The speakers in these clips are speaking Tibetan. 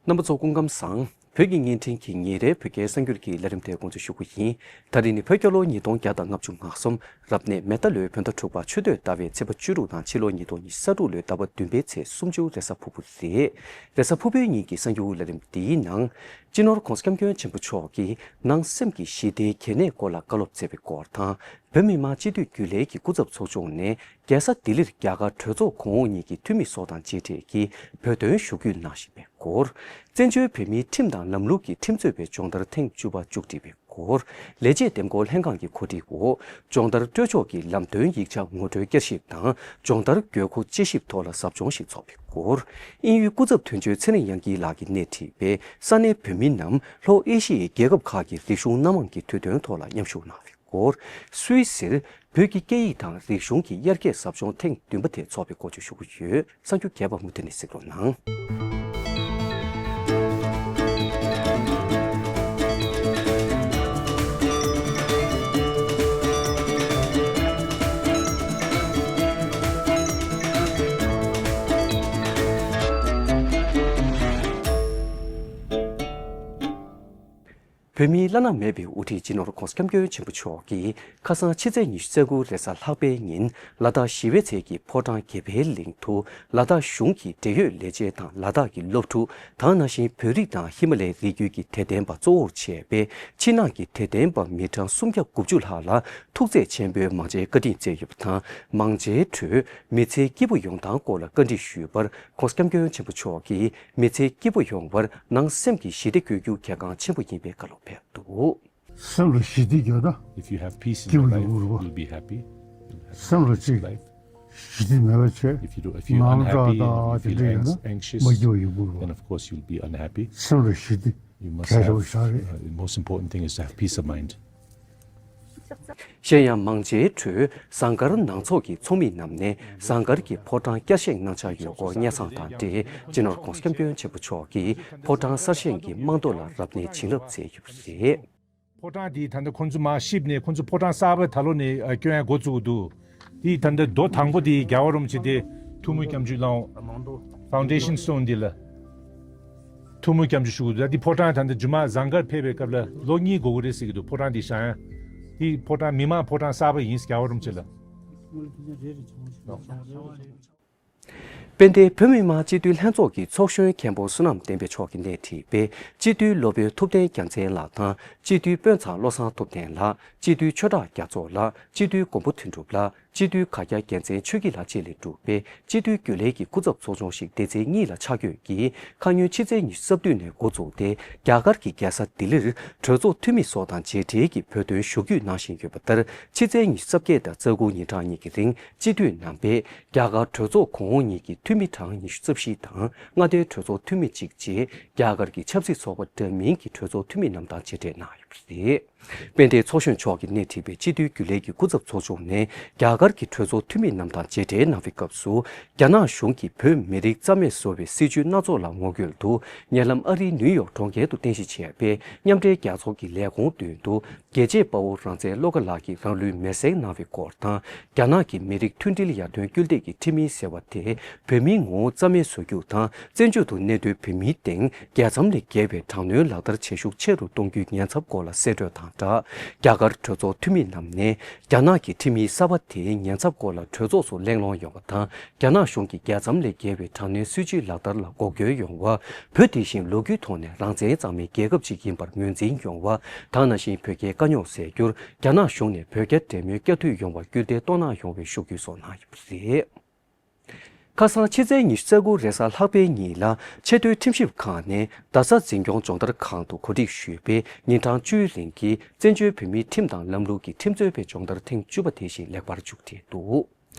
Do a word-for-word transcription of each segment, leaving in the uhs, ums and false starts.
རྣམ་པ་ཚོ་སྐུ་ཁམས་བཟང་། བོད་ཀྱི་བརྙན་འཕྲིན་གྱི་ཉིན་རེའི་བོད་སྐད་གསར་འགྱུར་གྱི་ལས་རིམ་དེ་འགོ་འཛུགས་ཞུ་རྒྱུ་ཡིན། ད་རིང་ནི་བོད་རྒྱལ་ལོ་ཉིས་སྟོང་བརྒྱ་དང་ལྔ་བཅུ་ང་གསུམ། རབ་གནས་མེ་རྟ་ལོའི་བོད་ཟླ་དྲུག་པ་ཆུ་སྟོད་ཟླ་བའི་ཚེས་པ་བཅུ་དྲུག་དང་ཕྱི་ལོ་ཉིས་སྟོང་ཉི་ཤུ་རྩ་དྲུག་ལོའི་ཟླ་བ་བདུན་པའི་ཚེས་སུམ་ཅུ་རེས་གཟའ་ཕུར་བུ་རེད། རེས་གཟའ་ཕུར་བུའི་ཉིན་གྱི་གསར་འགྱུར་ལས་རིམ་འདིའི་ནང་། སྤྱི་ནོར་༧གོང་ས་༧སྐྱབས་མགོན་ཆེན་པོ་མཆོག་གིས་ནང་སེམས་ཀྱི་ཞི་བདེའི་གལ་གནད་སྐོར་ལ་བཀའ་སློབ་སྩལ་བའི་སྐོར་དང་། བོད་མི་མང་སྤྱི་འཐུས་རྒྱུན་ལས་ཀྱི་སྐུ་ཚབ་ཚོགས་ཆུང་ནས་རྒྱལ་ས་ལྡི་ལིར་རྒྱ་གར་གྲོས་ཚོགས་གོང་འོག་གཉིས་ཀྱི་འཐུས་མི་སོགས་དང་མཇལ་འཕྲད་ཀྱིས་བོད་དོན་ཞུ་སྐུལ་གནང་བཞིན་པའི་སྐོར། བཙན་བྱོལ་བོད་མིའི་ཁྲིམས་དང་ལམ་ལུགས་ཀྱི་ཁྲིམས་རྩོད་པའི་སྦྱོང་བརྡར་ཐེངས་བཅུ་པ་མཇུག་སྒྲིལ་བའི་སྐོར། ལས་བྱེད་འདེམས་བསྐོ་ལྷན་ཁང་གི་གོ་སྒྲིག་འོག་སྦྱོང་བརྡར་སྤྲོད་ཕྱོགས་ཀྱི་ལམ་སྟོན་ཡིག་ཆ་ངོ་སྤྲོད་བསྐྱར་ཞིབ་དང་སྦྱོང་བརྡར་དགོས་མཁོ་དཔྱད་ཞིབ་ཐོག་ལ་ཟབ་སྦྱོང་ཞིག་འཚོགས་པའི་སྐོར། དབྱིན་ཡུལ་སྐུ་ཚབ་དོན་གཅོད་ཚེ་རིང་དབྱངས་སྐྱིད་ལགས་ཀྱིས་སྣེ་ཁྲིད་པའི་ས་གནས་བོད་མི་རྣམས་ལྷོ་ཨེ་ཤི་ཡའི་རྒྱལ་ཁབ་ཁག་གི་རིག་གཞུང་སྣ་མང་གི་དུས་སྟོན་ཐོག་ལ་མཉམ་ཞུགས་གནང་བའི་སྐོར། སུད་སིར་བོད་ཀྱི་སྐད་ཡིག་དང་རིག་གཞུང་གི་དབྱར་སྐྱེས་ཟབ་སྦྱོང་ཐེངས་བདུན་པ་དེ་འཚོགས་པའི་སྐོར་བཅས་ཞུ་གི་ཡོད། གསར་འགྱུར་རྒྱས་པ་མུ་མཐུད་ནས་གཟིགས་རོགས་གནང་། བོད་མིའི་བླ་ན་མེད་པའི་དབུ་ཁྲིད་སྤྱི་ནོར་༧གོང་ས་༧སྐྱབས་མགོན་ཆེན་པོ་མཆོག་གིས་ཁ་སང་ཕྱི་ཚེས་ཉི་ཤུ་རྩ་དགུ་རེས་གཟའ་ལྷག་པའི་ཉིན་ལ་དྭགས་ཞི་བའི་ཚལ་གྱི་ཕོ་བྲང་དགེ་འཕེལ་གླིང་དུ་ལ་དྭགས་གཞུང་གི་འབྲེལ་ཡོད་ལས་བྱེད་དང་ལ་དྭགས་ཀྱི་སློབ་ཕྲུག་དང་ནང་བཞིན་བོད་རིགས་དང་ཧི་མ་ལའི་རི་རྒྱུད་ཀྱི་དད་ལྡན་པ་གཙོ་བོར་བྱས་པའི་ཕྱི་ནང་གི་དད་ལྡན་པ་མི་གྲངས་སུམ་བརྒྱ་དགུ་བཅུ་ལྷག་ལ་ཐུགས་བརྩེ་ཆེན་པོའི་མང་མཇལ་བཀའ་དྲིན་སྩལ་ཡོད་པ་དང་། མང་མཇལ་ཁྲོད་མི་ཚེ་སྐྱིད་པོ་ཡོང་སྟངས་སྐོར་ལ་བཀའ་འདྲི་ཞུས་པར། ༧གོང་ས་༧སྐྱབས་མགོན་ཆེན་པོ་མཆོག་གིས་མི་ཚེ་སྐྱིད་པོ་ཡོང་བར་ནང་སེམས་ཀྱི་ཞི་བདེ་དགོས་རྒྱུ་གལ་འགངས་ཆེན་པོ་ཡིན་པའི་བཀའ་སློབ་ཕེབས་འདུག། སེམས་ལ་ཞི་བདེ་ཡོད་ན། If you have peace in སྐྱིད་པོ་ཡོང་གི་རེད་པ། You'll be happy. སེམས་ལ་ཅིག་ཞི་བདེ་མེད་པ་བྱས། If you do, if you're ནང་དགྲ་unhappy, དང་if you དེ་འདྲ་feel ཡོད་ན། Anx- anxious, མ་སྐྱིད་པོ་ཡོང་གི་རེད་པ། Then of course you'll be unhappy. སེམས་ལ་ཞི་བདེ། You must གལ་ཆེ་བ་ཞིག་རེད། Uh, the most important thing is to have peace of mind. གཞན་ཡང་མང་ཆེའི་ཁྲོད་ཟངས་དཀར་ནང་ཚོགས་ཀྱི་ཚོགས་མི་རྣམས་ནས་ཟངས་དཀར་གྱི་ཕོ་བྲང་བསྐྱར་བཞེངས་གནང་འཆར་ཡོད་སྐོར་སྙན་སེང་དང་འབྲེལ་སྤྱི་ནོར་༧གོང་ས་༧སྐྱབས་མགོན་ཆེན་པོ་མཆོག་གིས་ཕོ་བྲང་གསར་བཞེངས་ཀྱི་རྨང་རྡོ་ལ་རབ་གནས་བྱིན་རླབས་མཛད་ཡོད་པ་རེད། ཕོ་བྲང་འདི་ད་ལྟ་ཁོང་ཚོ་མར་བཤིབས་ནས་ཁོང་ཚོ་ཕོ་བྲང་གསར་པ་ད་ལོ་ནས་སྐྱོན་ཡ་འགོ་བཙུགས་འདུག། དེ་ད་ལྟ་རྡོ་དང་པོ་དེ་རྒྱལ་བ་རིན་པོ་ཆེ་དེ་ཐུགས་སྨོན་སྐྱབས་འཇུག་ལའང་། Foundation stone འདི་ལ། ཐུགས་སྨོན་སྐྱབས་འཇུག་ཞུ་གི་འདུག། ད་འདི་ཕོ་བྲང་ད་ལྟ་རྗེས་མ་ཟངས་དཀར་ཕེབས་པའི་སྐབས་ལ་ལོ་གཉིས་འགོར་གི་རེད་ཟེར་གི་འདུག། ཕོ་བྲང་འདི་བཞེངས་ཡ། འདི་ཕོ་བྲང་མི་མང་ཕོ་བྲང་གསར་པ་ཡིན། རྒྱལ་བ་རིན་པོ་ཆེ་ལ། དཔལ་ལྡན་བོད་མི་མང་སྤྱི་འཐུས་ལྷན་ཚོགས་ཀྱི་ཚོགས་གཞོན་མཁན་པོ་བསོད་ནམས་བསྟན་འཕེལ་མཆོག་གིས་སྣེ་ཁྲིད་པའི་སྤྱི་འཐུས་སློབ་དཔོན་ཐུབ་བསྟན་རྒྱལ་མཚན་ལགས་དང་སྤྱི་འཐུས་དཔོན་ཚང་བློ་བཟང་ཐུབ་བསྟན་ལགས། སྤྱི་འཐུས་ཆོས་གྲགས་རྒྱ་མཚོ་ལགས། སྤྱི་འཐུས་མགོན་པོ་དོན་གྲུབ་ལགས། སྤྱི་འཐུས་ག་རྒྱ་རྒྱལ་མཚན་ཆོས་སྐྱིད་ལགས་བཅས་ལས་གྲུབ་པའི་སྤྱི་འཐུས་རྒྱུན་ལས་ཀྱི་སྐུ་ཚབ་ཚོགས་ཆུང་ཞིག་སྡེ་ཚན་གཉིས་ལ་ཆ་བགོས་ཀྱིས་ཁ་སྔོན་ཕྱི་ཚེས་ཉི་ཤུ་རྩ་བདུན་ནས་འགོ་བཙུགས་ཏེ་རྒྱ་གར་གྱི་རྒྱལ་ས་ལྡི་ལིར་གྲོས་ཚོགས་འཐུས་མི་སོགས་དང་མཇལ་འཕྲད་ཀྱིས་བོད་དོན་ཞུ་སྐུལ་གནང་བཞིན་ཡོད་པ་ལྟར། ཕྱི་ཚེས་ཉི་ཤུ་རྩ་བརྒྱད་དང་རྩ་དགུ་ཉིན་གྲངས་གཉིས་ཀྱི་རིང་སྤྱི་འཐུས་རྣམ་པས་རྒྱ་གར་གྲོས་ཚོགས་གོང་འོག་གཉིས་ཀྱི་འཐུས་མི་གྲངས་ཉི་ཤུ་རྩ་བཞི་དང་མངའ་སྡེའི་གྲོས་ཚོགས་འཐུས་མི་གཅིག་བཅས་རྒྱ་གར་གྱི་ཆབ་སྲིད་ཚོགས་པ་འདྲ་མིན་གྱི་གྲོས་ཚོགས་འཐུས་མི་རྣམས་དང་མཇལ་འཕྲད་གནང་ཡོད་པ་རེད། དཔལ་ལྡན་ཚོགས་གཞོན་མཆོག་གིས་སྣེ་ཁྲིད་པའི་སྤྱི་འཐུས་རྒྱུན་ལས་ཀྱི་སྐུ་ཚབ་ཚོགས་ཆུང་ནས་རྒྱ་གར་གྱི་གྲོས་ཚོགས་འཐུས་མི་རྣམས་དང་མཇལ་འཕྲད་གནང་བའི་སྐབས་སུ། རྒྱ་ནག་གཞུང་གིས་བོད་མི་རིགས་རྩ་མེད་བཟོ་བའི་སྲིད་བྱུས་སྣ་ཚོགས་ལ་ངོ་རྒོལ་དུ་ཉེ་ལམ་ཨ་རིའི་ནིའུ་ཡོག་གྲོང་ཁྱེར་དུ་རྟེན་གཞི་བྱས་པའི་མཉམ་འབྲེལ་རྒྱལ་ཚོགས་ཀྱི་ལས་ཁུངས་མདུན་དུ་རྒྱལ་གཅེས་དཔའ་བོ་རང་བཙན་བློ་དགའ་ལགས་ཀྱིས་རང་ལུས་མེར་སྲེག་གནང་བའི་སྐོར་དང་། རྒྱ་ནག་གི་མི་རིགས་མཐུན་སྒྲིལ་ཡར་ཐོན་སྐུལ་འདེད་ཀྱི་ཁྲིམས་ཡིག་ཟེར་བ་དེ་བོད་མིའི་ངོ་བོ་རྩ་མེད་བཟོ་རྒྱུ་དང་། བཙན་བྱོལ་དུ་གནས་སྡོད་བོད་མིའི་སྟེང་རྒྱལ་མཚམས་ལས་བརྒལ་བའི་དྲག་གནོན་ལག་བསྟར་བྱེད་ཤུགས་ཆེ་རུ་གཏོང་རྒྱུའི་ཉེན་ཚབས་སྐོར་ལ་གསལ་བཀྲོལ་དང་སྦྲགས། རྒྱ་གར་གྲོས་ཚོགས་འཐུས་མི་རྣམས་ནས་རྒྱ་ནག་གི་ཁྲིམས་ཡིག་གསར་པ་དེའི་ཉེན་ཚབས་སྐོར་ལ་གྲོས་ཚོགས་སུ་གླེང་སློང་ཡོང་བ་དང་། རྒྱ་ནག་གཞུང་གིས་རྒྱལ་མཚམས་ལས་བརྒལ་བའི་དྲག་གནོན་སྲིད་བྱུས་ལག་བསྟར་ལ་འགོག་རྒོལ་ཡོང་བ། བོད་དེ་བཞིན་ལོ་རྒྱུས་ཐོག་ནས་རང་བཙན་གཙང་མའི་རྒྱལ་ཁབ་ཅིག་ཡིན་པར་ངོས་འཛིན་ཡོང་བ། དེ་ནང་བཞིན་བོད་རྒྱའི་དཀའ་རྙོག་སེལ་རྒྱུར་རྒྱ་ནག་གཞུང་ནས་བོད་རྒྱ་འབྲེལ་མོལ་བསྐྱར་མཐུད་ཡོང་བར་སྐུལ་འདེད་གཏོང་གནང་ཡོང་བའི་ཤུགས་རྐྱེན་སོགས་གནང་ཡོད་པ་རེད། ཁ་སང་ཕྱི་ཚེས་ཉི་ཤུ་རྩ་དགུ་རེས་གཟའ་ལྷག་པའི་ཉིན་ལ་ཆེས་མཐོའི་ཁྲིམས་ཞིབ་ཁང་ནས་རྡ་ས་འཛིན་སྐྱོང་སྦྱོང་བརྡར་ཁང་དུ་གོ་སྒྲིག་ཞུས་པའི་ཉིན་གྲངས་བཅུའི་རིང་གི་བཙན་བྱོལ་བོད་མིའི་ཁྲིམས་དང་ལམ་ལུགས་ཀྱི་ཁྲིམས་རྩོད་པའི་སྦྱོང་བརྡར་ཐེངས་བཅུ་པ་དེ་བཞིན་ལེགས་པར་མཇུག་སྒྲིལ་འདུག།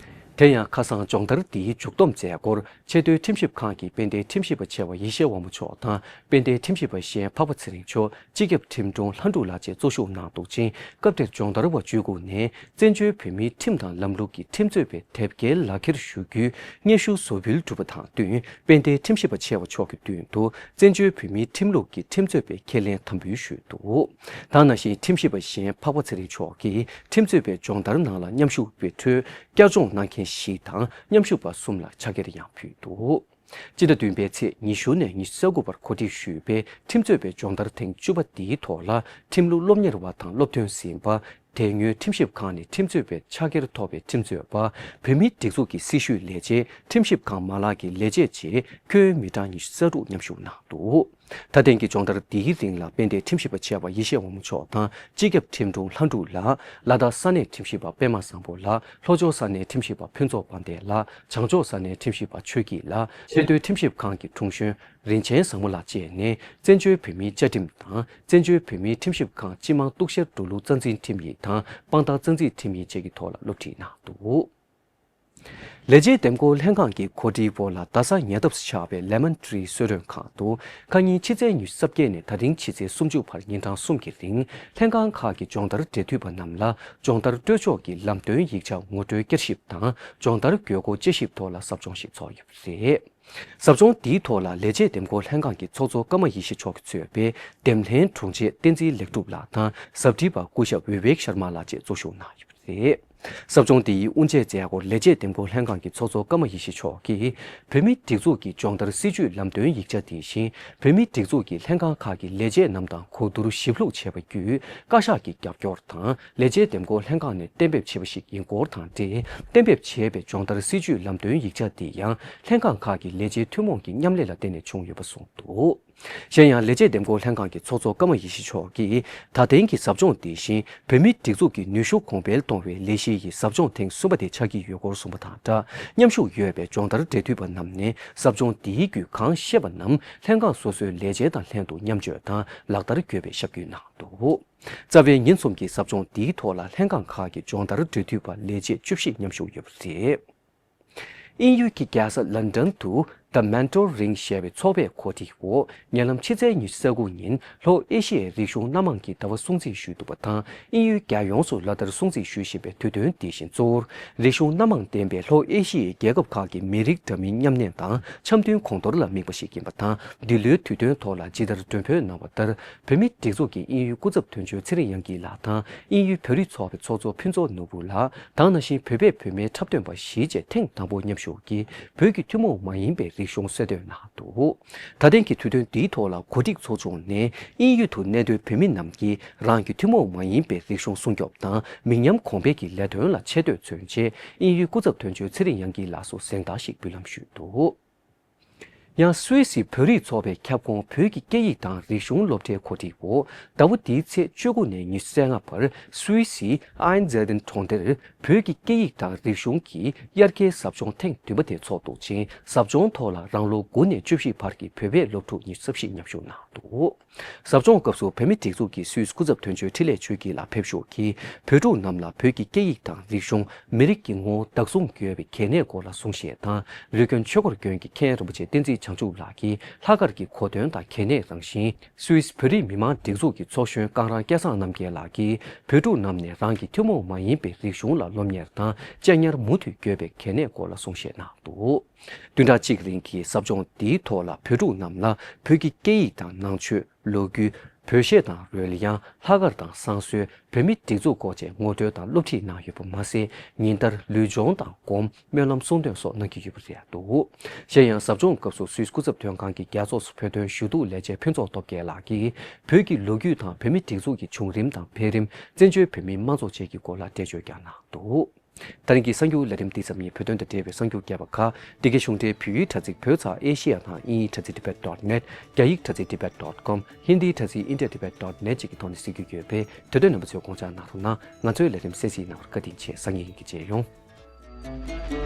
དེ་ཡང་ཁ་སང་སྦྱོང་བརྡར་འདིའི་མཇུག་བསྡོམས་མཛད་སྒོར་ཆེས་མཐོའི་ཁྲིམས་ཞིབ་ཁང་གི་དཔལ་ལྡན་ཁྲིམས་ཞིབ་པ་ཆེ་བ་ཡེ་ཤེས་དབང་མོ་མཆོག་དང་། དཔལ་ལྡན་ཁྲིམས་ཞིབ་པ་གཞན་འཕགས་པ་ཚེ་རིང་མཆོག་སྤྱི་ཁྱབ་ཁྲིམས་དྲུང་ལྷ་འབྲུག་ལགས་བཅས་གཙོ་བཞུགས་གནང་འདུག་ཅིང་། སྐབས་དེར་སྦྱོང་བརྡར་བ་བཅུ་དགུ་ནས་བཙན་བྱོལ་བོད་མིའི་ཁྲིམས་དང་ལམ་ལུགས་ཀྱི་ཁྲིམས་རྩོད་པའི་དེབ་སྐྱེལ་ལག་འཁྱེར་ཞུ་རྒྱུའི་སྙན་ཞུ་བཟོ་འབུལ་གྲུབ་པ་དང་བསྟུན། དཔལ་ལྡན་ཁྲིམས་ཞིབ་པ་ཆེ་བ་མཆོག་གི་མདུན་དུ་བཙན་བྱོལ་བོད་མིའི་ཁྲིམས་ལུགས་ཀྱི་ཁྲིམས་རྩོད་པའི་ཁས་ལེན་དམ་འབུལ་ཞུས་འདུག། དེ་ནང་བཞིན་ཁྲིམས་ཞིབ་པ་གཞན་འཕགས་པ་ཚེ་རིང་མཆོག་གིས་ཁྲིམས་རྩོད་པའི་སྦྱོང་བརྡར་ནང་ལ་མཉམ་ཞུགས་པའི་ཁྲོད་བསྐྱར་སྦྱོང་གནང་མཁན་བཞི་དང་མཉམ་ཞུགས་པ་གསུམ་ལ་ཕྱག་འཁྱེར་ཡང་ཕུལ་འདུག། སྤྱི་ཟླ་བདུན་པའི་ཚེས་ཉི་ཤུ་ནས་ཉི་ཤུ་རྩ་དགུ་བར་གོ་སྒྲིག་ཞུས་པའི་ཁྲིམས་རྩོད་པའི་སྦྱོང་བརྡར་ཐེངས་བཅུ་པ་འདིའི་ཐོག་ལ་ཁྲིམས་ལུགས་སློབ་གཉེར་བ་དང་སློབ་སྟོན་ཟིན་པ། དེ་སྔོན་ཁྲིམས་ཞིབ་ཁང་ནས་ཁྲིམས་རྩོད་པའི་ཕྱག་འཁྱེར་ཐོབ་པའི་ཁྲིམས་རྩོད་པ། བོད་མིའི་སྒྲིག་འཛུགས་ཀྱི་སྲི་ཞུའི་ལས་བྱེད། ཁྲིམས་ཞིབ་ཁང་མ་ལག་གི་ལས་བྱེད་བཅས་ཁྱོན་མི་གྲངས་ཉི་ཤུ་རྩ་དྲུག་མཉམ་ཞུགས་གནང་འདུག་ད་ཐེངས་ཀྱི་སྦྱོང་བརྡར་འདིའི་རིང་ལ་དཔལ་ལྡན་ཁྲིམས་ཞིབ་པ་ཆེ་བ་ཡེ་ཤེས་དབང་མོ་མཆོག་དང་སྤྱི་ཁྱབ་ཁྲིམས་དྲུང་ལྷ་འབྲུག་ལགས། ལ་དྭགས་ས་གནས་ཁྲིམས་ཞིབ་པ་པད་མ་བཟང་པོ་ལགས། ལྷོ་ཕྱོགས་ས་གནས་ཁྲིམས་ཞིབ་པ་ཕུན་ཚོགས་དཔལ་ལྡན་ལགས། བྱང་ཕྱོགས་ས་གནས་ཁྲིམས་ཞིབ་པ་ཆོས་སྐྱིད་ལགས། ཆེས་མཐོའི་ཁྲིམས་ཞིབ་ཁང་གི་དྲུང་གཞོན་རིན་ཆེན་བཟང་མོ་ལགས་བཅས་ནས་བཙན་བྱོལ་བོད་མིའི་བཅའ་ཁྲིམས་དང་བཙན་བྱོལ་བོད་མིའི་ཁྲིམས་ཞིབ་ཁང་སྤྱི་དམངས་གཏུག་བཤེར་འགྲོ་ལུགས་རྩ་འཛིན་ཁྲིམས་ཡིག་དང་དཔང་རྟགས་རྩ་འཛིན་ཁྲིམས་ཡིག་བཅས་ཀྱི་ཐོག་ལ་སློབ་ཁྲིད་གནང་འདུག་ལས་བྱེད་འདེམས་བསྐོ་ལྷན་ཁང་གི་གོ་སྒྲིག་འོག་ལ་རྡ་ས་ཉེ་འདབས་སུ་ཆགས་པའི་ལེ་མོན་ཊི་རི་གསོལ་མགྲོན་ཁང་དུ་ཁ་ཉིན་ཕྱི་ཚེས་ཉི་ཤུ་རྩ་བརྒྱད་ནས་ད་རིང་ཕྱི་ཚེས་སུམ་ཅུ་བར་ཉིན་གྲངས་གསུམ་གྱི་རིང་ལྷན་ཁང་ཁག་གི་སྦྱོང་བརྡར་འབྲེལ་མཐུད་པ་རྣམས་ལ་སྦྱོང་བརྡར་སྤྲོད་ཕྱོགས་ཀྱི་ལམ་སྟོན་ཡིག་ཆ་ངོ་སྤྲོད་བསྐྱར་ཞིབ་དང་སྦྱོང་བརྡར་དགོས་མཁོ་དཔྱད་ཞིབ་ཐོག་ལ་ཟབ་སྦྱོང་ཞིག་ཚོགས་ཡོད་པ་རེད། ཟབ་སྦྱོང་འདིའི་ཐོག་ལ་ལས་བྱེད་འདེམས་བསྐོ་ལྷན་ཁང་གི་ཚོགས་གཙོ་ཀརྨ་ཡེ་ཤེས་མཆོག་གིས་གཙོས་པའི་འདེམས་ལྷན་དྲུང་ཆེ་བསྟན་འཛིན་ལེགས་གྲུབ་ལགས་དང་ཟབ་ཁྲིད་པ་སྐུ་ཞབས་བི་ཝེག་ཤར་མ་ལགས་བཅས་གཙོ་བཞུགས་གནང་ཡོད་པ་རེད། ཟབ་སྦྱོང་འདིའི་དབུ་འབྱེད་མཛད་སྒོར་ལས་བྱེད་འདེམས་བསྐོ་ལྷན་ཁང་གི་ཚོགས་གཙོ་ཀརྨ་ཡེ་ཤེས་མཆོག་གིས་བོད་མིའི་སྒྲིག་འཛུགས་ཀྱི་སྦྱོང་བརྡར་སྲིད་བྱུས་ལམ་སྟོན་ཡིག་ཆ་དེ་བཞིན་བོད་མིའི་སྒྲིག་འཛུགས་ཀྱི་ལྷན་ཁང་ཁག་གི་ལས་བྱེད་རྣམས་དང་གོ་བསྡུར་ཞིབ་ལྷུག་བྱས་པ་བརྒྱུད་བཀའ་ཤག་གི་རྒྱབ་སྐྱོར་དང་ལས་བྱེད་འདེམས་བསྐོ་ལྷན་ཁང་ནས་གཏན་འབེབས་བྱས་པ་ཞིག་ཡིན་སྐོར་དང་འབྲེལ་གཏན་འབེབས་བྱས་པའི་སྦྱོང་བརྡར་སྲིད་བྱུས་ལམ་སྟོན་ཡིག་ཆ་དེ་ཡང་ལྷན་ཁང་ཁག་གི་ལས་བྱེད་ཐུན་མོང་གི་མཉམ་ལས་ལ་བརྟེན་ནས་བྱུང་ཡོད་པ་གསུངས་འདུག་གཞན་ཡང་ལས་བྱེད་འདེམས་བསྐོ་ལྷན་ཁང་གི་ཚོགས་གཙོ་ཀརྨ་ཡེ་ཤེས་མཆོག་གིས་ད་ཐེངས་ཀྱི་ཟབ་སྦྱོང་དེ་བཞིན་བོད་མིའི་སྒྲིག་འཛུགས་ཀྱི་ནུས་ཤུགས་གོང་འཕེལ་གཏོང་བའི་ལས་གཞི་ཡི་ཟབ་སྦྱོང་ཐེངས་གསུམ་པ་དེ་ཆགས་ཀྱི་ཡོད་སྐོར་གསུངས་པ་དང་སྦྲགས། མཉམ་ཞུགས་ཡོད་པའི་སྦྱོང་བརྡར་འབྲེལ་མཐུད་པ་རྣམས་ནས་ཟབ་སྦྱོང་འདིའི་བརྒྱུད་གང་ཤེས་པ་རྣམས་ལྷན་ཁང་སོ་སོའི་ལས་བྱེད་དང་ལྷན་དུ་མཉམ་སྤྱོད་དང་ལག་བསྟར་དགོས་པའི་ཞབས་སྐུལ་གནང་འདུག་རྩ་བའི་ཉིན་གསུམ་གྱི་ཟབ་སྦྱོང་འདིའི་ཐོག་ལ་ལྷན་ཁང་ཁག་གི་སྦྱོང་བརྡར་འབྲེལ་མཐུད་པ་ལས་བྱེད་བཅུ་བཞི་མཉམ་ཞུགས་ཡོད་པ་རེད། དབྱིན་ཡུལ་གྱི་རྒྱལ་ས་ལན་ཌན་དུ་The Mentoring ཞེས་པའི་ཚོགས་པས་གོ་སྒྲིག་འོག་ཉེ་ལམ་ཕྱི་ཚེས་ཉི་ཤུ་རྩ་དགུ་ཉིན་ལྷོ་ཨེ་ཤི་ཡའི་རིག་གཞུང་སྣ་མང་གི་ཟླ་བ་སྲུང་བརྩི་ཞུས་འདུག་པ་དང་དབྱིན་ཡུལ་རྒྱལ་ཡོངས་སུ་ལོ་ལྟར་སྲུང་བརྩི་ཞུ་བཞིན་པའི་དུས་སྟོན་འདི་བཞིན་གཙོ་བོར་རིག་གཞུང་སྣ་མང་ལྡན་པའི་ལྷོ་ཨེ་ཤི་ཡའི་རྒྱལ་ཁབ་ཁག་གི་མི་རིགས་འདྲ་མིན་མཉམ་གནས་དང་འཆམ་མཐུན་གོང་མཐོར་ལ་དམིགས་པ་ཞིག་ཡིན་པ་དང་འདི་ལོའི་དུས་སྟོན་ཐོག་ལ་ཇི་ལྟར་མགྲོན་འབོད་གནང་བ་ལྟར་བོད་མིའི་སྒྲིག་འཛུགས་ཀྱི་དབྱིན་ཡུལ་སྐུ་ཚབ་དོན་གཅོད་ཚེ་རིང་དབྱངས་སྐྱིད་ལགས་དང་དབྱིན་ཡུལ་བོད་རིགས་ཚོགས་པའི་ཚོགས་གཙོ་ཕུན་ཚོགས་ནོར་བུ་ལགས། དེ་ནང་བཞིན་བོད་པས་བོད་མིའི་འཁྲབ་སྟོན་པ་བཞི་བཅས་ཐེངས་དང་པོ་མཉམ་ཞུགས་ཀྱིས་བོད་ཀྱི་ཐུན་མོང་མ་ཡིན་པའི་རིག་གཞུང་གསོལ་སྟོན་གནང་འདུག་ད་ཐེངས་ཀྱི་དུས་སྟོན་འདིའི་ཐོག་ལ་གོ་སྒྲིག་ཚོགས་ཆུང་ནས་དབྱིན་ཡུལ་དུ་གནས་སྡོད་བོད་མི་རྣམས་ཀྱིས་རང་གི་ཐུན་མོང་མ་ཡིན་པའི་རིག་གཞུང་སྲུང་སྐྱོབ་དང་མི་ཉམས་གོང་འཕེལ་གྱི་ལས་དོན་ལ་ཆེ་བསྟོད་མཚོན་ཆེད་དབྱིན་ཡུལ་སྐུ་ཚབ་དོན་གཅོད་ཚེ་རིང་དབྱངས་སྐྱིད་ལགས་སུ་གཟེངས་རྟགས་ཤིག་འབུལ་ལམ་ཞུས་འདུག་ཡང་སུད་སི་བོད་རིགས་ཚོགས་པའི་ཁྱབ་ཁོངས་བོད་ཀྱི་སྐད་ཡིག་དང་རིག་གཞུང་སློབ་གྲྭའི་གོ་སྒྲིག་འོག་ཟླ་བ་འདིའི་ཚེས་བཅུ་དགུ་ནས་ཉི་ཤུ་རྩ་ལྔ་བར་སུད་སི་ཨའིན་ཛེ་ཏེན་གྲོང་སྡེར་བོད་ཀྱི་སྐད་ཡིག་དང་རིག་གཞུང་གི་དབྱར་ཁའི་ཟབ་སྦྱོང་ཐེངས་བདུན་པ་དེ་འཚོགས་འདུག་ཅིང་ཟབ་སྦྱོང་ཐོག་ལ་རང་ལོ་དགུ་ནས་བཅུ་བཞི་བར་གྱི་བོད་པའི་སློབ་ཕྲུག་ཉི་ཤུ་རྩ་བཞི་མཉམ་ཞུགས་གནང་འདུག་ཟབ་སྦྱོང་སྐབས་སུ་བོད་མིའི་སྒྲིག་འཛུགས་ཀྱི་སུད་སི་སྐུ་ཚབ་དོན་གཅོད་འཕྲིན་ལས་ཆོས་སྐྱིད་ལགས་ཕེབས་ཞུགས་ཀྱིས་བོད་ཕྲུག་རྣམས་ལ་བོད་ཀྱི་སྐད་ཡིག་དང་རིག་གཞུང་། མི་རིགས་ཀྱི་ངོ་བོ་བདག་བཟུང་དགོས་པའི་གལ་གནད་སྐོར་ལ་གསུང་བཤད་དང་། རི་ཀོན་ཆོས་འཁོར་དགོན་གྱི་མཁན་རིན་པོ་ཆེ་བསྟན་འཛིན་བྱང་ཆུབ་ལགས་ཀྱིས་ལྷག་དཀར་གྱི་གོ་དོན་དང་གལ་གནད་རང་བཞིན། སུད་སི་བོད་རིགས་མི་མང་སྒྲིག་འཛུགས་ཀྱི་ཚོགས་གཞོན་ཀང་རང་སྐལ་བཟང་རྣམ་རྒྱལ་ལགས་ཀྱིས་བོད་ཕྲུག་རྣམས་ནས་རང་གི་ཐུན་མོང་མ་ཡིན་པའི་རིག་གཞུང་ལ་སློབ་གཉེར་དང་གཅེས་ཉར་མུ་མཐུད་དགོས་པའི་གལ་གནད་སྐོར་ལ་གསུང་བཤད་གནང་འདུག་བདུན་ཕྲག་གཅིག་རིང་གི་ཟབ་སྦྱོང་འདིའི་ཐོག་ལ་བོད་ཕྲུག་རྣམས་ལ་བོད་ཀྱི་སྐད་ཡིག་དང་ནང་ཆོས། ལོ་རྒྱུས། བོད་གཞས་དང་རོལ་དབྱངས། ལྷག་དཀར་དང་བསང་གསོལ། བོད་མིའི་སྒྲིག་འཛུགས་སྐོར་བཅས་ངོ་སྤྲོད་དང་སློབ་ཁྲིད་གནང་ཡོད་པ་མ་ཟད། ཉིན་ལྟར་ལུས་སྦྱོང་དང་སྒོམ། སྨོན་ལམ་གསུང་འདོན་སོགས་གནང་གི་ཡོད་པ་རེད་འདུག་གཞན་ཡང་ཟབ་སྦྱོང་སྐབས་སུ་སུད་སི་སྐུ་ཚབ་དོན་ཁང་གི་རྒྱལ་ཚོགས་སུ་བོད་དོན་ཞུ་གཏུག་ལས་བྱེད་ཕུན་ཚོགས་སྟོབས་རྒྱལ་ལགས་ཀྱིས་བོད་ཀྱི་ལོ་རྒྱུས་དང་བོད་མིའི་སྒྲིག་འཛུགས་ཀྱི་བྱུང་རིམ་དང་འཕེལ་རིམ། བཙན་བྱོལ་བོད་མིའི་དམངས་གཙོ་བཅས་ཀྱི་སྐོར་ལ་འགྲེལ་བརྗོད་ཀྱང་གནང་འདུག་ད་རིང་གི་གསར་འགྱུར་ལས་རིམ་འདི་ཙམ་ཡིན། བོད་དོན་དང་འབྲེལ་བའི་གསར་འགྱུར་རྒྱས་པ་ཁག་འདི་གའི་གཞུང་འབྲེལ་བོད་ཡིག་དྲ་ཚིགས་བོད་ཚགས་ཨེ་ཤི་ཡ་དང་དབྱིན་ཡིག་དྲ་ཚིགས་tibet dot net། རྒྱ་ཡིག་དྲ་ཚིགས་tibet dot com། ཧིན་དིའི་དྲ་ཚིགས་india tibet dot net བཅས་ཀྱི་ཐོག་ནས་གཟིགས་རྒྱུ་ཡོད་པས་དེ་དོན་རྣམ་པ་ཚོས་དགོངས་འཇགས་གནང་རོགས་གནང་། ང་ཚོའི་ལས་རིམ་གསན་གཟིགས་གནང་བར་བཀའ་དྲིན་ཆེ། སང་ཉིན་ཡིན་གྱི་མཇལ་ཡོང་།